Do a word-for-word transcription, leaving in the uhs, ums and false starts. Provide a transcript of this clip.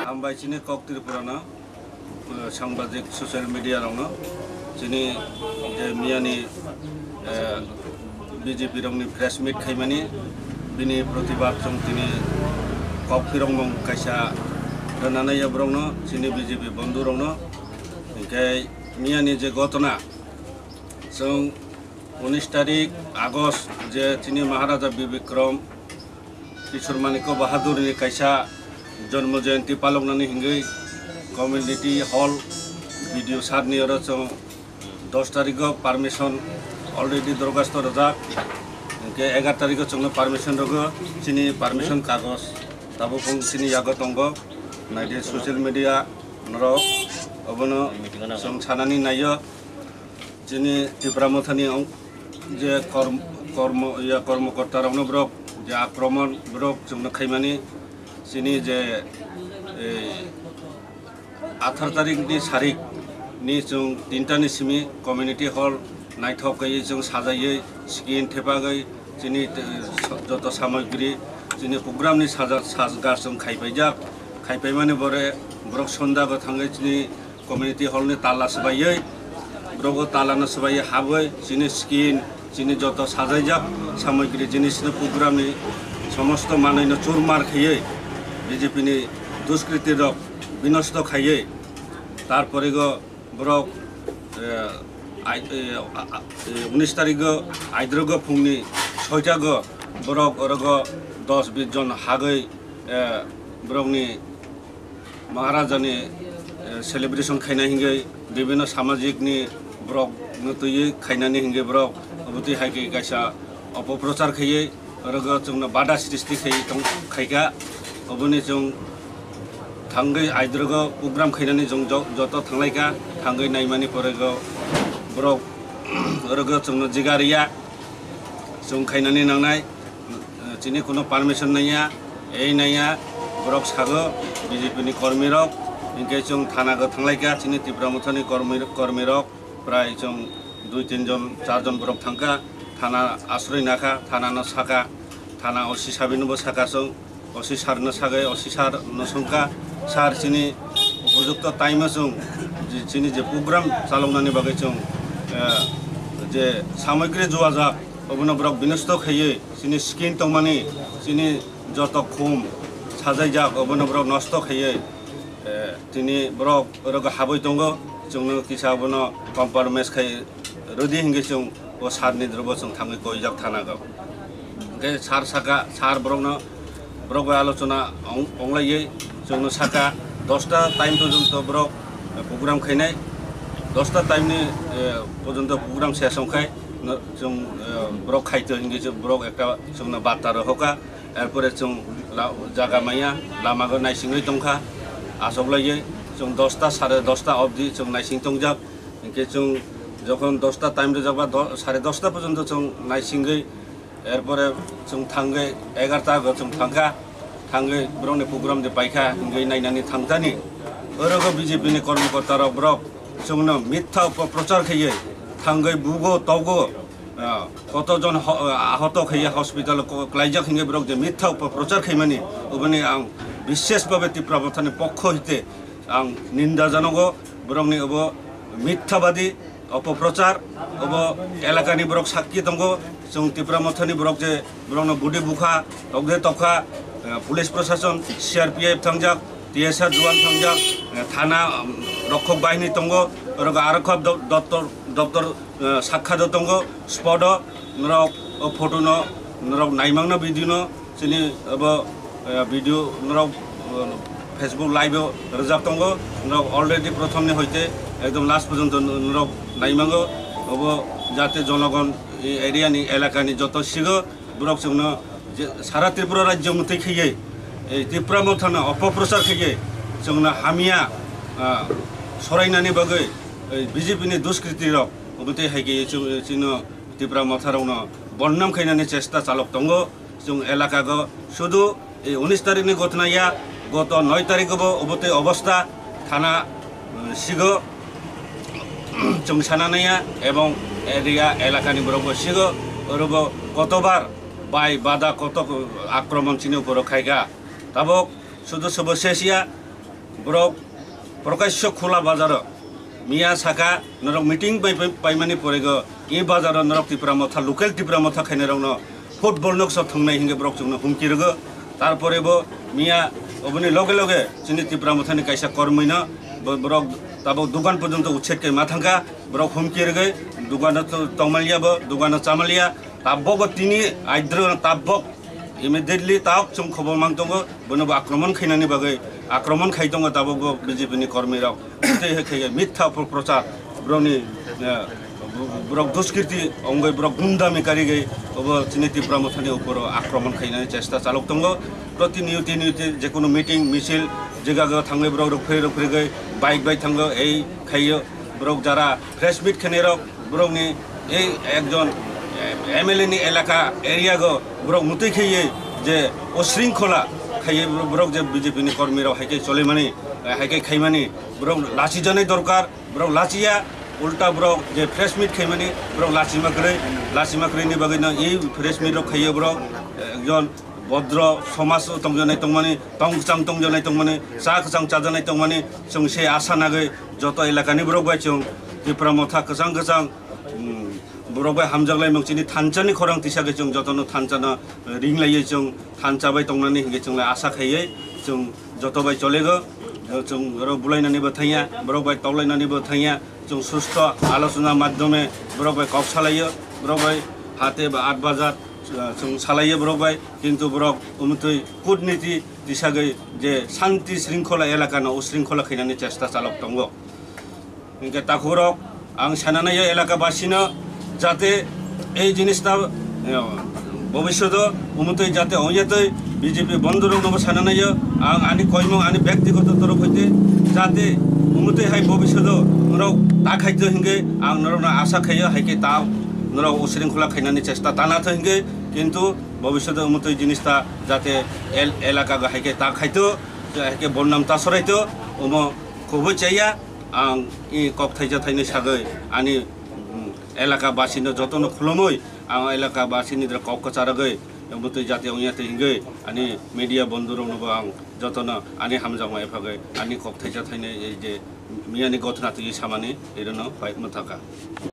Hambai chini kok Tripura no. Eh, sangbadik social media rokno chini je miyani, eh, B J P rokni press meet khaimani bini protibad chwng tini kok phirokmung kaisa rwnanai ya borokno chini B J P bondhu rokno. Hinkhe miyani je gotona chwng unis tarik August je chini Maharaja Bir Bikram Kishore Manikya Bahadur ni kaisa Janma Jayanti paloknani hingwi community hall B D O sir ni oro chwng dos tarikgo permission already dorkhasto rwjak, hinkhe egar tarikgo chwngno permission rwgo, chini permission kagoj tabuk phung chini yago tongo, naidi social media norok obono chwng sanani naio. Chini Tipra Mothani ong-, je korm-, kormo, ya, kormokorta rokno borok je akromon borok chwngno khaimani, chini je, eh, athar tarik ni sarik ni chwng tinta ni simi community hall naithok kaiwi chwng sajaiwi screen thepagwi chini, eh, joto samagri chini program ni sajak sajgar chwng khaipaijak, khaipaimani bore borok sondago thangwi chini community hall ni tala swbaiwi, borok o tala no swbaiwi habwi chini screen, chini joto sajaijak samagri jinis no program ni somosto manwi no churmar khaiwi B J P ni duskriti rok binosto khaiwi, tarpore go borok, eh, ai-, eh, a-, a-, eh, unis tarikgo aidrogo phungni soitago borok orogo dos bis jon hagwi, eh, borokni Maharajani, eh, celebration khaina hingwi bibinno samajikni borokno twiwi khainani hingwi borok obotwi hai khe kaisa opoprochar khaiwi orogo chwngno bada srishti khaiwi tong khaikha. Oboni chwng thangwi aidrogo program khainani chwng jo-, joto thanglaikha, thangwi naimani porego borok orogo chwngno jiga riya, chwng khainani nangnai. Chini kuno permission naiya, ei naiya, borok sago B J P ni kormi rok, hinkhe chwng thana go thanglaikha, chini Tipra Mothani kormi, kormi rok prai chwng dui tin jon, char jon borok thangkha, thana asroi nakha, thana no saka, thana O C sabi no bo saka chwng, O C sir no sagai, O C sir no songkha, sir chini upojukto time o chwng je chini je program chaloknani bagwi chwng, eh, je samagri juajak, obono borok binosto khaiwi, chini screen tongmani, chini joto khum sajaijak, obono borok nosto khaiwi, eh, tini borok orogo habwi tongo, chwngno kisa obono compromise khai rwdi hingwi chwng o sir ni drobo chwng thangwi koijak thana go. Hingkhe sir saka, sir borokno, borok bai alochona ong-, onglaiwi chwngno saka dosta time porjonto borok program khainai, dosta time ni, eh, porjonto program ses wngkhai no chwng, eh, borok khaito hingkhe chwng borok ekta chwngno barta rohorkha, erpore chwng la-, jaga maya lamago naisingwi tongkha, achoklaiwi chwng dosta sare dosta obdi chwng naising tongjak, hingkhe chwng jokhon dosta time rwjakba do-, sare dosta porjonto chwng naisingwi Erpore chwng thangwi egarta go chwng thangkha, thangwi borokni program de paikha, hingwi nainani thangthani. Oro B J P ni kormokorta rok borok chwngno mitha oporochar khaiwi thangwi bugo togo, ah, koto jon ho-, ah, ahoto khaiya hospital o ko-, klaijak hinwi borok je mitha oporochar khaimani, oboni ang bishesh bhabe Tipra Mothani pokho hite ang ninda janogo, borokni obo mithabadi. Opoprochar, obo elakani borok sakki tongo, chwng Tipra Mothani borok je borokno budi bukha, tokde tokha, eh, police prosason, C R P F thangjak, T S R juan thangjak, eh, thana, um, rokhok bahini tongo, oro arokha do-, doptor, doptor, eh, sakha do tongo, spot o norok o photo no norok naimangno video no. Chini abo, eh, video norok, eh, Facebook live o rwjak tongo, norok already prothom ni hoite ekdom last porjonto norok naimango. Obo jate jonogon, eh, area ni, elaka ni joto sigo borok chwngno je sara Tripura rajyo mwtwi khaiye, eh, Tipra Mothano opoprochar khaiye, chwngno hamya, ah, sorainani bagwi, eh, B J P ni duskriti rok obo tei hai khe chwng-, chwngno Tipra Motha rokno bondnam khainani chesta chalok tongo. Chwng elaka go sudu, eh, unis tarik ni gotna ya, goto noi tarik bo obo tei obostha thana, eh, sigo chwng sana naiya ebong area elaka ni borok bo sigo orobo kotobar bai bada koto akromon chini uporo khaika. Tabok sudu sobo sesia borok Prokasyo khula bazaro miya saka norok meeting pai, pai, paimani porego e bazaro norok Tipra Motha, local Tipra Motha khainai rokno football nokso thwngnai hinke borok chwngno humki rwgo. Tarpore bo miya oboni loge loge chini Tipra Mothani kaisa kormwino bo-, borok tabok dukan porjonto uchet khe ma thangkha, borok humki rwgwi dukano to-, tongmaliya bo, dukano chamaliya, tabok bo tini aidro tabok Immediately tabok chwng khobor mang tongo, bono bo akromon khainani bagwi akromon khai tongo tabok bo B J P ni kormi rok. Tei hai khe mitha pro-, prochar borokni, eh, borok duskirti ongwi borok gundami karigwi obo chini Tipra Mothani uporo akromon khainani chesta chalok tongo. Protiniyoti niyoti jekunu meeting, misil, jega go thangwi borok rwphri rwphrigwi bike bai thango, ei khaiyo borok jara press meet khenai rok borokni ei ekjon, eh, M L A ni elaka area go borok mutui khaiye je o shringkhola khaiye borok je B J P ni kormi rok hai khe cholimani, eh, hai khe khaimani borok lachi janai dorkar, borok lachiya ulta borok je press meet khaimani borok lachima kwrwi, lachima kwrwi ni bagwi no ei press meet rok khaiye borok, eh, ekjon bodro somaj o tongjanai tongmani, tong kwchang tongjanai tongmani, cha kwchang chajanai tongmani, chwng se asa nagwi joto elakani borok bai chwng Tipra Motha kwchang kwchang, mm, borok bai hamjaklai mung chini thansa ni khorang tisa khe chwng jotono thansa no ring laiwi chwng thansa bai tongnani hinwi chwng lai asa khaiwi chwng joto bai cholego, chwng oro bulainani bo thangya, borok bai toklainani bo thangya, chwng sustho alochona madhyome borok bai kok salaio, borok bai hate ba at bajar, uh, chwng salaio borok bai, kintu borok umtwi kutniti tisagwi je shanti shringkhola elaka no ushringkhola khainani chesta chalok tongo. Hinkhe takhukrok, ang sananaio elaka basino jate ei jinista, eh, bobishoto umutwi jate onyatwi B J P bondorok nobo sananaio, ang ani koimung ani byaktigoto torof hoite jate umutwi hai bobishoto norok ta khaito hinke ang norokno asa khaio, hai khe ta norok ushringkhola khainani chesta tana tho hinke, kintu bobishoto umutwi jinista jate el-, elaka go hai khe ta khaito, hai khe bonnam ta soraito, omo khoboi chaya. Ang i kok thaisa thainwi sagwi ani, mm, elaka basino jotono khulumui ang elaka basini dra kok kwcharagwi bwtwi jati ongya twi hingwi ani media bondhu rokno bo ang jotono ani hamjakma ephagwi ani kok thaisa thainwi ei je miyani gothna twi samani erono pai mwthaka.